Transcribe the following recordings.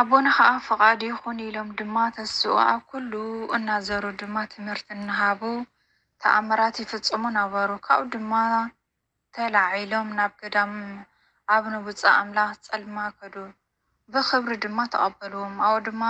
ኣቦና ኸኣ ፍቓዱ ይኹን ኢሎም ድማ ተስኡ። ኣብ ኩሉ እናዘሩ ድማ ትምህርቲ እናሃቡ ተኣምራት ይፍጽሙ ነበሩ። ካብኡ ድማ ተላዒሎም ናብ ገዳም ኣቡነ ብፁዕ ኣምላኽ ጸልማ ከዱ። ብኽብሪ ድማ ተቐበልዎም። ኣብኡ ድማ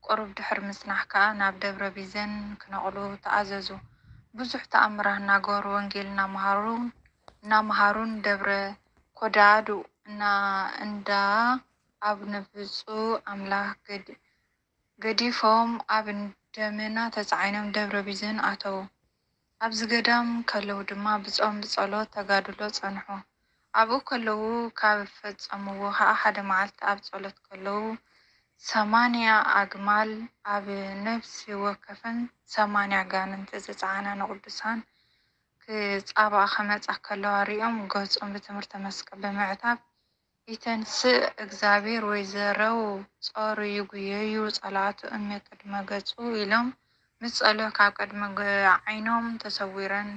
ቁሩብ ድሕሪ ምጽናሕ ከኣ ናብ ደብረ ቢዘን ክነቕሉ ተኣዘዙ። ብዙሕ ተኣምራት እናገበሩ ወንጌል እናመሃሩ እናመሃሩን ደብረ ኮዳዱ እና እንዳ ኣቡነ ብፁዕ ኣምላኽ ገድ ገዲፎም ኣብ ደመና ተጻዒኖም ደብረ ቢዘን ኣተዉ። ኣብዚ ገዳም ከለዉ ድማ ብጾም ብጸሎት ተጋድሎ ጸንሑ። ኣብኡ ከለዉ ካብ ፈጸምዎ ኸኣ ሓደ መዓልቲ ኣብ ጸሎት ከለዉ ሰማንያ ኣግማል ኣብ ነፍሲ ወከፈን ሰማንያ ኣጋንንቲ ዝጸዓና ንቅዱሳን ክጻብኣ ከመጻ ከለዋ ሪኦም ገጾም ብትምህርተ መስቀል ብምዕታብ ይተንስእ እግዚኣብሔር ወይ ዘረው ጾሩ ይጉየዩ ጸላእቱ እመ ቅድመ ገጹ ኢሎም ምስ ጸልዩ ካብ ቅድሚ ዓይኖም ተሰዊረን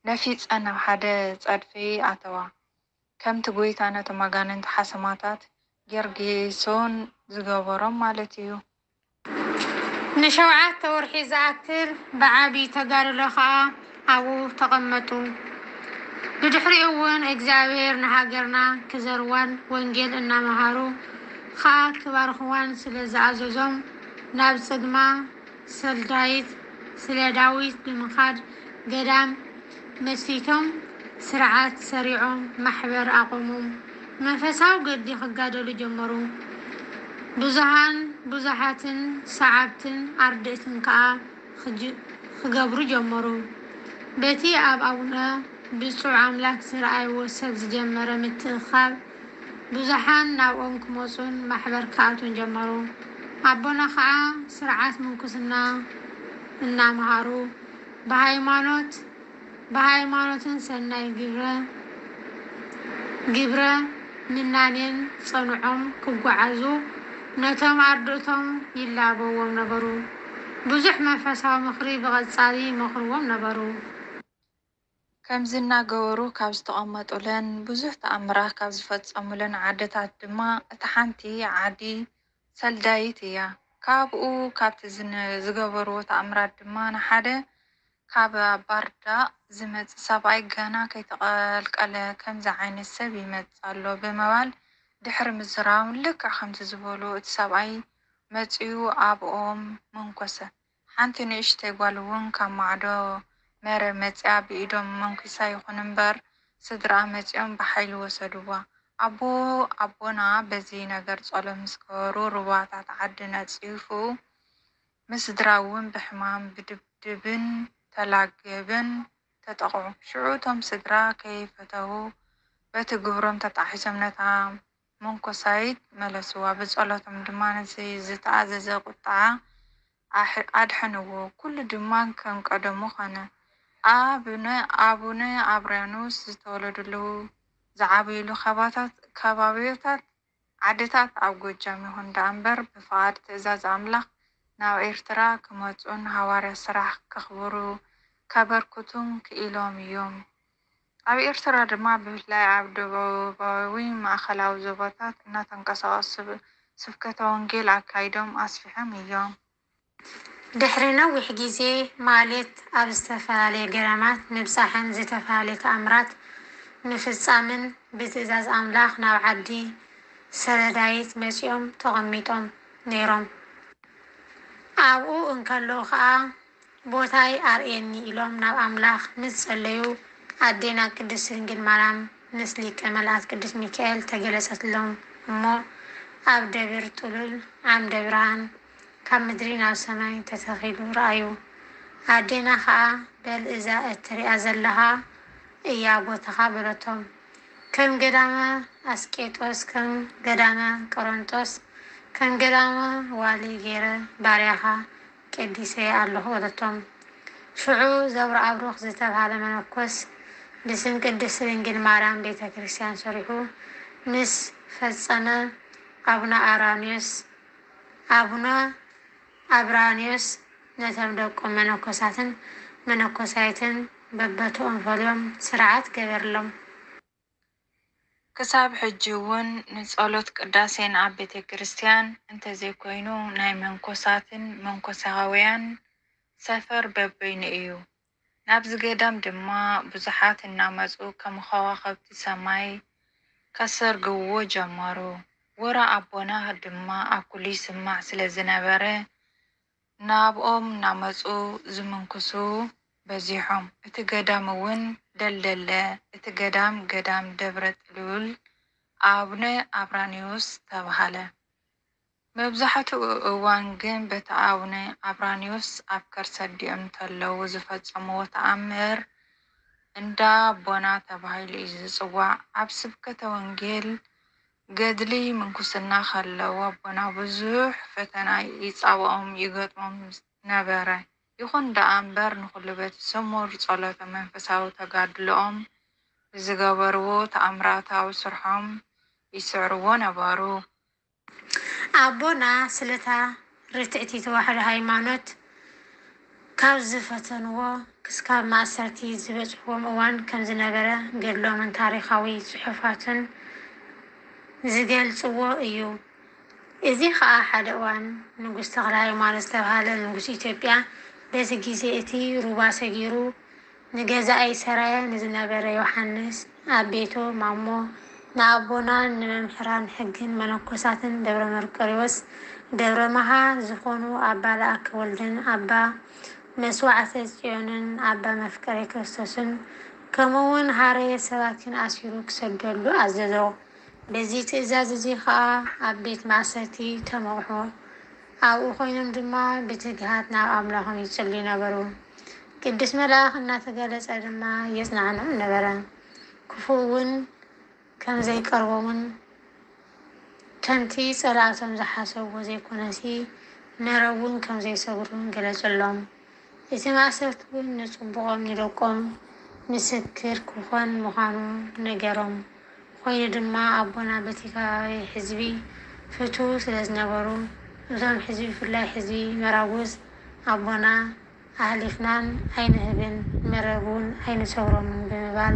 ነፊጸን ናብ ሓደ ጸድፊ ኣተዋ። ከምቲ ጎይታ ነቶም ኣጋንንቲ ሓሰማታት ጌርጌሶን ዝገበሮም ማለት እዩ። ንሸውዓተ ወርሒ ዝኣክል ብዓቢ ተጋድሎ ኸኣ ኣብኡ ተቐመጡ። ብድሕሪኡ እውን እግዚኣብሔር ንሃገርና ክዘርዋን ወንጌል እናመሃሩ ኸኣ ክባርኽዋን ስለ ዝኣዘዞም ናብ ጽልማ ሰልዳይት ስለ ዳዊት ብምኻድ ገዳም መስሪቶም ስርዓት ሰሪዖም ማሕበር ኣቖሙ። መንፈሳዊ ገድሊ ክጋደሉ ጀመሩ። ብዙሃን ብዙሓትን ሰዓብትን ኣርድእትን ከኣ ክገብሩ ጀመሩ። በቲ ኣብ ኣቡነ ብፁዕ ኣምላክ ዝረኣይዎ ሰብ ዝጀመረ ምትእኽኻብ ብዙሓን ናብኦም ክመጹን ማሕበር ክኣትዉን ጀመሩ። ኣቦና ከኣ ስርዓት ምንኩስና እናመሃሩ ብሃይማኖት ብሃይማኖትን ሰናይ ግብረ ግብረ ምናኔን ጸንዖም ክጓዓዙ ነቶም ኣርድእቶም ይላበዎም ነበሩ። ብዙሕ መንፈሳዊ ምኽሪ ብቐጻሊ ይመኽርዎም ነበሩ። ከምዚ እናገበሩ ካብ ዝተቐመጡለን ብዙሕ ተኣምራት ካብ ዝፈጸሙለን ዓድታት ድማ እታ ሓንቲ ዓዲ ሰልዳይት እያ። ካብኡ ካብቲ ዝገበርዎ ተኣምራት ድማ ንሓደ ካብ ባርዳቕ ዝመጽእ ሰብኣይ ገና ከይተቐልቀለ ከምዚ ዓይነት ሰብ ይመጽእ ኣሎ ብምባል ድሕሪ ምዝራቦም ልክዕ ከምቲ ዝበሉ እቲ ሰብኣይ መጺኡ ኣብኦም መንኮሰ። ሓንቲ ንእሽተይ ጓል እውን ካብ ማዕዶ መረብ መጺኣ ብኢዶም መንኲሳ ይኹን እምበር ስድርኣ መጺኦም ብሓይሊ ወሰድዋ። ኣቦ ኣቦና በዚ ነገር ጸሎት ምስ ገበሩ ሩባታት ዓዲ ነጺፉ ምስ ስድራ እውን ብሕማም ብድብድብን ተላገብን ተጠቕዑ። ሽዑ እቶም ስድራ ከይፈተዉ በቲ ግብሮም ተጣሒሶም ነታ መንኮሳይት መለስዋ። ብጸሎቶም ድማ ነቲ ዝተኣዘዘ ቁጥዓ ኣድሐንዎ። ኩሉ ድማ ከም ቀደሙ ኾነ። ኣቡነ ኣቡነ ኣብርያኖስ ዝተወለዱሉ ዝዓበዩሉ ከባታት ከባቢታት ዓድታት ኣብ ጎጃም ይኹን ደኣ እምበር ብፍቓድ ትእዛዝ ኣምላኽ ናብ ኤርትራ ክመጹን ሃዋርያ ስራሕ ከኽብሩ ከበርክቱን ክኢሎም እዮም። ኣብ ኤርትራ ድማ ብፍላይ ኣብ ደቡባዊ ማእኸላዊ ዞባታት እናተንቀሳቐሱ ስብከተ ወንጌል ኣካይዶም ኣስፊሖም እዮም። ድሕሪ ነዊሕ ግዜ ማለት ኣብ ዝተፈላለየ ገዳማት ምብጻሕን ዝተፈላለየ ተኣምራት ምፍጻምን ብትእዛዝ ኣምላኽ ናብ ዓዲ ሰለዳይት መጺኦም ተቐሚጦም ነይሮም። ኣብኡ እንከለዉ ኸኣ ቦታይ ኣርእየኒ ኢሎም ናብ ኣምላኽ ምስ ጸለዩ ኣዴና ቅድስቲ ድንግል ማርያም ምስ ሊቀ መላእክት ቅዱስ ሚካኤል ተገለጸትሎም እሞ ኣብ ደብር ጥሉል ዓምደ ብርሃን ካብ ምድሪ ናብ ሰማይ ተተኺሉ ረኣዩ። ኣዴና ኸኣ በል እዛ እትሪኣ ዘለኻ እያ ቦታኻ በለቶም። ከም ገዳመ ኣስቄጦስ ከም ገዳመ ቆሮንጦስ ከም ገዳመ ዋሊ ገይረ ባርያኻ ቀዲሰያ ኣለኹ በለቶም። ሽዑ ዘብረኣብሩኽ ዝተብሃለ መነኮስ ብስም ቅድስቲ ድንግል ማርያም ቤተ ክርስቲያን ሰሪሑ ምስ ፈጸመ ኣቡነ ኣራንዮስ ኣቡነ ኣብራንዮስ ነቶም ደቆም መነኮሳትን መነኮሳይትን በበተኦም ፈልዮም ስርዓት ገበርሎም። ክሳብ ሕጂ እውን ንጸሎት ቅዳሴን ኣብ ቤተ ክርስቲያን እንተዘይኮይኑ ናይ መንኮሳትን መንኮሳውያን ሰፈር በበይኑ እዩ። ናብዚ ገዳም ድማ ብዙሓት እናመጹ ከም ከዋኽብቲ ሰማይ ከሰርግዎ ጀመሩ። ወረ ኣቦና ድማ ኣብ ኩሉ ይስማዕ ስለ ዝነበረ ናብኦም እናመጹ ዝምንኩሱ በዚሖም። እቲ ገዳም እውን ደልደለ። እቲ ገዳም ገዳም ደብረ ጥሉል ኣቡነ ኣብራኒዎስ ተባሃለ። መብዛሕትኡ እዋን ግን በቲ ኣቡነ ኣብራኒዎስ ኣብ ከርሰ ኣዲኦም እንተለዉ ዝፈጸምዎ ተኣምር እንዳ ኣቦና ተባሂሉ እዩ ዝጽዋዕ። ኣብ ስብከተ ወንጌል ገድሊ ምንኩስና ከለዉ ኣቦና ብዙሕ ፈተና ይጻብኦም ይገጥሞም ነበረ። ይኹን ደኣ እምበር ንኹሉ በቲ ስሙር ጸሎቶም መንፈሳዊ ተጋድሎኦም ብዝገበርዎ ተኣምራታዊ ስርሖም ይስዕርዎ ነበሩ። ኣቦና ስለታ ርትዕቲ ተዋሕዶ ሃይማኖት ካብ ዝፈተንዎ ክስካብ ማእሰርቲ ዝበጽሕዎም እዋን ከም ዝነበረ ገድሎምን ታሪኻዊ ጽሑፋቱን ዝገልጽዎ እዩ። እዚ ኸኣ ሓደ እዋን ንጉስ ተኽለ ሃይማኖት ዝተብሃለ ንጉስ ኢትዮጵያ በዚ ግዜ እቲ ሩባ ሰጊሩ ንገዛኢ ሰራየ ንዝነበረ ዮሃንስ ኣቤቶ ማሞ ንኣቦናን ንመምህራን ሕግን መነኮሳትን ደብረ መርቆሪዎስ ደብረ መሃ ዝኾኑ ኣባ ለኣከ ወልድን ኣባ መስዋዕተ ጽዮንን ኣባ መፍቀሬ ክርስቶስን ከምኡውን ሃረየ ሰባኪን ኣሲሩ ክሰደሉ ኣዘዞ። በዚ ትእዛዝ እዚ ኸኣ ኣብ ቤት ማእሰርቲ ተመቕሑ። ኣብኡ ኮይኖም ድማ ብትግሃት ናብ ኣምላኾም ይጽልዩ ነበሩ። ቅዱስ መልኣኽ እናተገለጸ ድማ የጽናንዖም ነበረ። ክፉእ እውን ከም ዘይቀርቦምን ከምቲ ጸላእቶም ዝሓሰብዎ ዘይኮነሲ መረብ እውን ከም ዘይሰግሩን ገለጸሎም። እቲ ማእሰርቲ እውን ንጽቡቖም ንደቆም ምስክር ክኾን ምዃኑ ነገሮም። ኮይኑ ድማ ኣቦና በቲ ከባቢ ሕዝቢ ፍትው ስለ ዝነበሩ እቶም ሕዝቢ ብፍላይ ሕዝቢ መራጉዝ ኣቦና ኣሕሊፍናን ኣይንህብን መረብ እውን ኣይንሰግሮምን ብምባል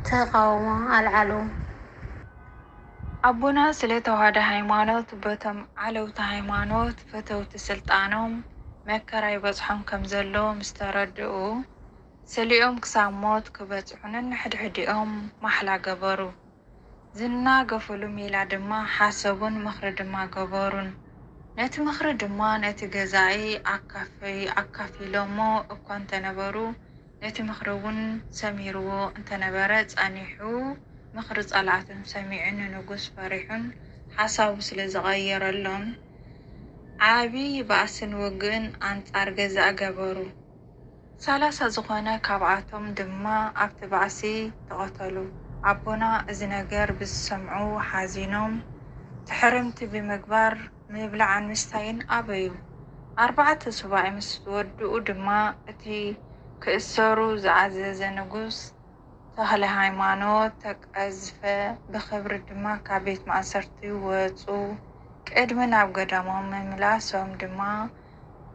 ተቓውሞ ኣልዓሉ። ኣቦና ስለ ተዋህዶ ሃይማኖት በቶም ዓለውቲ ሃይማኖት ፈተውቲ ስልጣኖም መከራ ይበጽሖም ከም ዘሎ ምስ ተረድኡ ስሊኦም ክሳብ ሞት ክበጽሑ ነንሕድሕዲኦም ማሕላ ገበሩ። ዝናገፍሉ ሜላ ድማ ሓሰቡን ምኽሪ ድማ ገበሩን። ነቲ ምኽሪ ድማ ነቲ ገዛኢ ኣካፊ ኣካፊሎሞ እኳ እንተነበሩ ነቲ ምኽሪ እውን ሰሚርዎ እንተነበረ ጸኒሑ ምኽሪ ጸላእቶም ሰሚዑ ንንጉስ ፈሪሑን ሓሳቡ ስለ ዝቐየረሎም ዓቢ ባእስን ውግእን ኣንጻር ገዛኢ ገበሩ። ሰላሳ ዝኾነ ካብኣቶም ድማ ኣብቲ ባእሲ ተቐተሉ። ኣቦና እዚ ነገር ብዝሰምዑ ሓዚኖም ትሕርምቲ ብምግባር ምብላዕን ምስታይን ኣበዩ። ኣርባዕተ ሱባኤ ምስ ወድኡ ድማ እቲ ክእሰሩ ዝኣዘዘ ንጉስ ተኽለ ሃይማኖት ተቀዝፈ፣ ብኽብሪ ድማ ካብ ቤት ማእሰርቲ ወጹ። ቅድሚ ናብ ገዳሞም ምምላሶም ድማ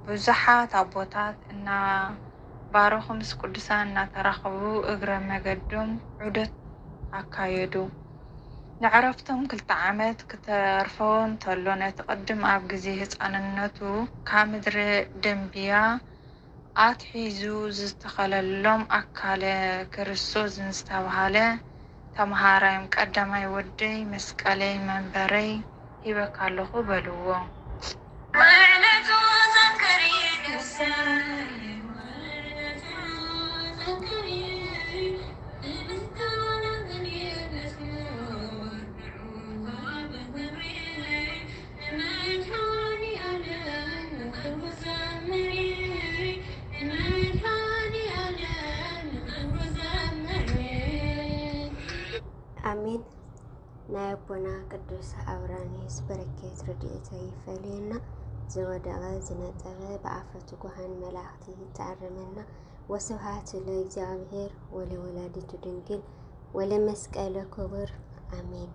ብዙሓት ኣቦታት እናባረኹ ምስ ቅዱሳን እናተራኸቡ እግረ መገዶም ዑደት ኣካየዱ። ንዕረፍቶም ክልተ ዓመት ክተርፎ እንተሎ ነቲ ቅድም ኣብ ግዜ ህፃንነቱ ካብ ምድረ ደንብያ ኣትሒዙ ዝተኸለሎም ኣካለ ክርስቶስ ዝተብሃለ ተምሃራዮም ቀዳማይ ወደይ መስቀለይ መንበረይ ሂበካ ኣለኹ በልዎ። ኣሜን። ናይ ኣቦና ቅዱስ ኣውራኒስ በረከት ረድኤቱ ይፈለየና። ዝወደቐ ዝነጠበ ብኣፈ ትጉሃን መላእክቲ ይተኣረመና። ወስብሐት ለእግዚኣብሔር ወለወላዲቱ ድንግል ወለመስቀለ ክቡር ኣሜን።